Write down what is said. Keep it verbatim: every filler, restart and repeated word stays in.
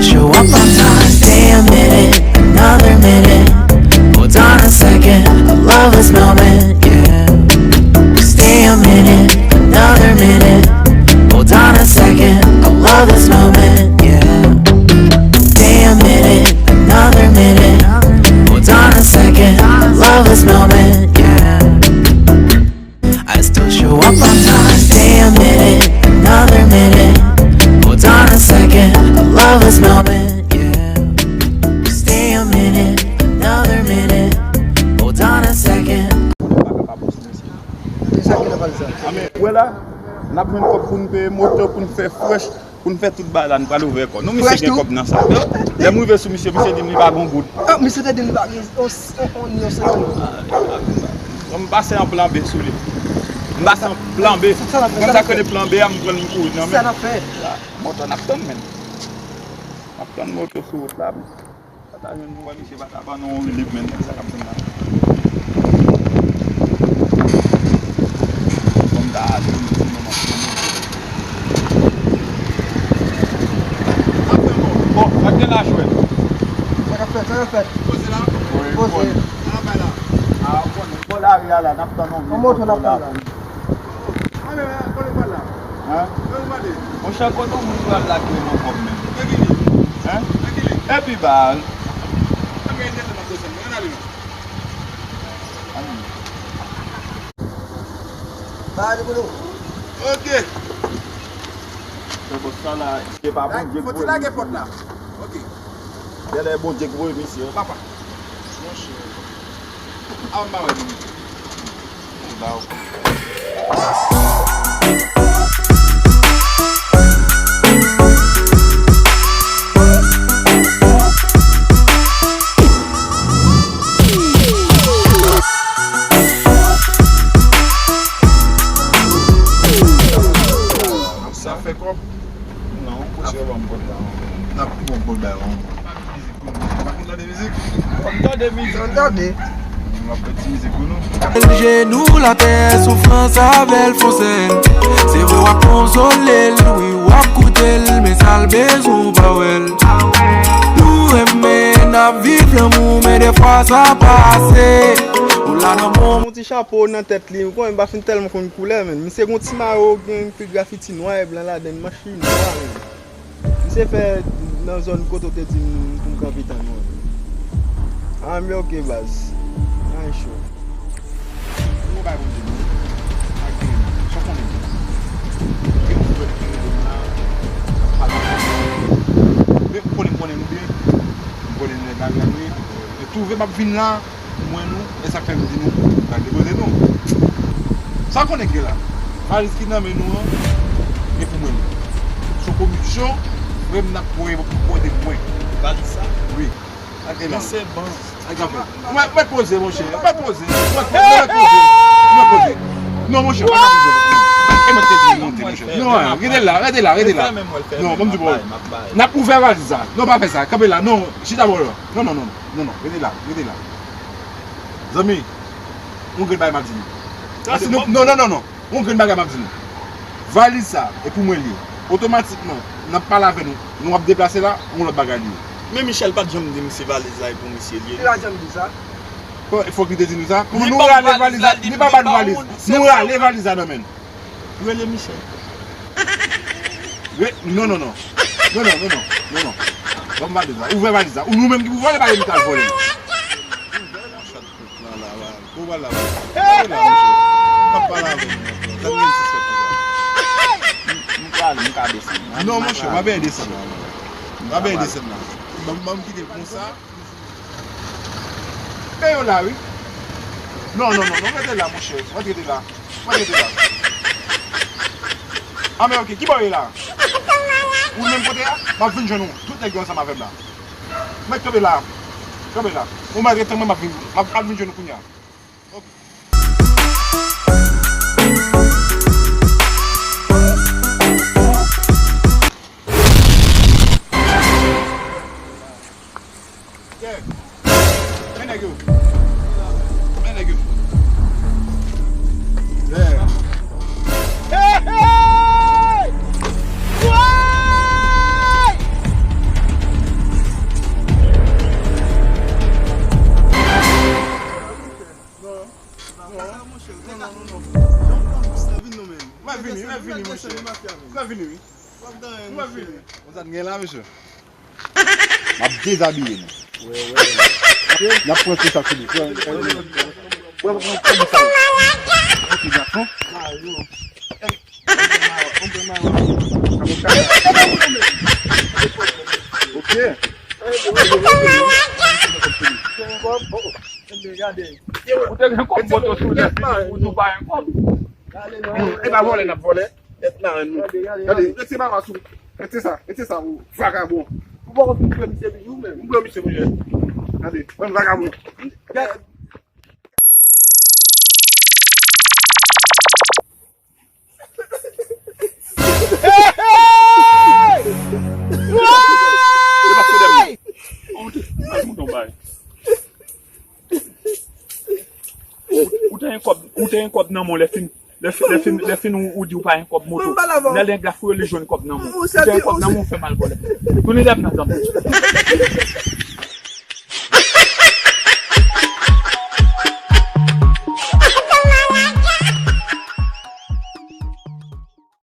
Show up on time. Stay a minute, another minute. Hold on a second, I love this moment, yeah. Stay a minute, another minute. Hold on a second, I love this moment, yeah. Stay a minute, another minute. Hold on a second, I love this moment, yeah. I still show up on time. Stay a minute, another minute. Hold on a second, I love this moment, yeah. Stay a minute, another minute. Hold on a second. Konnen pa kapab pase mesye. E sa ki nan valiz la? A men, wè la, n ap jwenn kòb pou n peye moto, pou n fè fresh, pou n fè tout bagay la, n pral ouvè kò nou. Misye gen kòb nan sak. Lè m rive sou misye, misye di m li pa gen goud. Ah, misye te di m li pa gen on, on, on, yon senkant goud. M pase an plan B sou li. M pase an plan B. Sa n ap fè? Konn sa k rele plan B a, m pran l, m kouri nan men. Sa n ap fè? Moto n ap tann, menn. N ap tann moto sou wout la. Pa ta jwenn nou wè misye pa ta ban nou yon rilif, menn, sa k ap fè m la. Fò m ta ale yon ti moman pou mwen. Bon, sa k gen la, jwè? Sa k ap fèt, sa k ap fèt? Poze la? Wi, poze. Ala bay la. A, ou konnen, bò lari a la, n ap tann yon rilif. Yon moto n ap tann la. Monchè, kote yon moun pral lage yon kòb menm? Hein? Epi ba. Ok. Se bon, sa la, se pa Bondye ki voye misye. Fò ti lage pòt la. Ok. Genlè Bondye ki voye misye. Papa. Monchè. An ba wè nou. Ba w. Sa fè kòb? Non, kouche ban m kòb la. N ap pran kòb la. Pa konn tande mizik? Konn tande mizik. Konn tande. M ap fè ti mizik pou nou. L jenou l atè, soufrans avè l fon sèl. Se vre w ap konsole l, wi, w ap koute l, men sa l bezwen w pa wè l. Nou renmen, n ap viv lanmou, men defwa sa pase. Ou la nan bon. Yon ti chapo nan tèt li, ou konnen m pa fin tèlman konn koulè, men misye gon ti mayo, gen pil grafiti nwa e blan ladann, manch li nwa, men. Misye fè nan zòn kote w te di m pou m kanpe tann ou an. Ah, men ok, baz. Ay, cho. Yon bagay pou m di nou. Ak gen, sa w konnen. Gen yon frè ki rele m la, k ap pale. Men m konnen, m konnen nou byen. M konnen nou nèg lari a nou ye. Men twouve m ap vin la. Mwen nou, e sa k fè m di nou, n al depoze nou. Sa w konnen k gen la? Valiz ki nan men nou an, e pou mwen li. Se yon komisyon, frè m n ap voye pou kote mwen. Valiz sa? Wi. Sa k gen la? Men se bon. Sa k ap fè? Mwen, mwen poze, monchè. Mwen poze. Mwen poze. Mwen poze. Non, monchè, mwen poze. E mwen te di nou monte, monchè. Non, rete la, rete la, rete la. Non, ban m di w. N ap ouvè valiz la. Non, pa fè sa. Kanpe la. Non, chita bò la. Non, non, non. Non, non, rete la, rete la. Zanmi, yon grenn bagay m ap di nou. Paske nou, non, non, non, non. Yon grenn bagay m ap di nou. Valiz sa, e pou mwen li ye. Otomatikman, n ap pale avè nou. Nou ap deplase la, yon lòt bagay li ye. Men Michel pa t janm di m si valiz la e pou misye li ye. Li pa t janm di sa. Bon, fòk li te di nou sa. Kouman nou rale valiz la, li pa ba nou valiz. Nou rale valiz la nan men l. Rele Michel. Re-, non, non, non. Non, non, non, non, non, non. Ban m valiz la. Ouvè valiz la. Ou nou menm ki pou vòlè, pa gen moun k al vòlè. Ouvè la, la, la. Ou pa la, la. Gade la, monchè. M ap pale avè nou ankò. Gad menm si se pou sa. M, m prale, m ka desann. Non, monchè, m ap byen desann la. M ap byen desann la. Ban m, ban m kite l konsa. Men yo la, wi. Non, non, non, non, rete la, monchè. Mwen rete la. Mwen rete la. Ah, men ok, ki bò w ye la? Ou menm kote a? M ap vin jwenn ou. Tout nèg yo ansanm avè m la. Mwen kanpe la. Kanpe la. Ou mèt ret tann mwen, m ap vin, m ap, m ap vin jwenn ou kounye a. Ok. Yeah. Men nèg yo. Men nèg yo. Yeah. Hey, hey! Woy! Ou ap vini, wi. Ou ap vini. Ou ap vini. Konsa n gen la, mesye. M ap dezabiye nou. N ap pran tout sa sou li. Pran, pran, pran, pran, pran sa. Ok, gason. Ok. Ou te gen kòb moto sou lè, ou tou pa gen kòb. E pa vòlè n ap vòlè. Tèt la, nou. Gade, gade, gade. Mete mama sou. Mete sa, mete sa, ou vagabon. Ou pa konn vin pran misye toujou menm. Ou pran misye toujou. Gade, bann vagabon. Gade. E pa pwoblèm. Ou te, ou te gen kòb, ou te gen kòb nan men w lè fin, lè fin, lè fin, lè fin ou, ou di ou pa gen kòb moto. Lè nèg la foure li jwenn kòb nan men w. Ou te gen kòb nan men w, ou fè mal vòlè. Tounen dèyè m nan tanpri.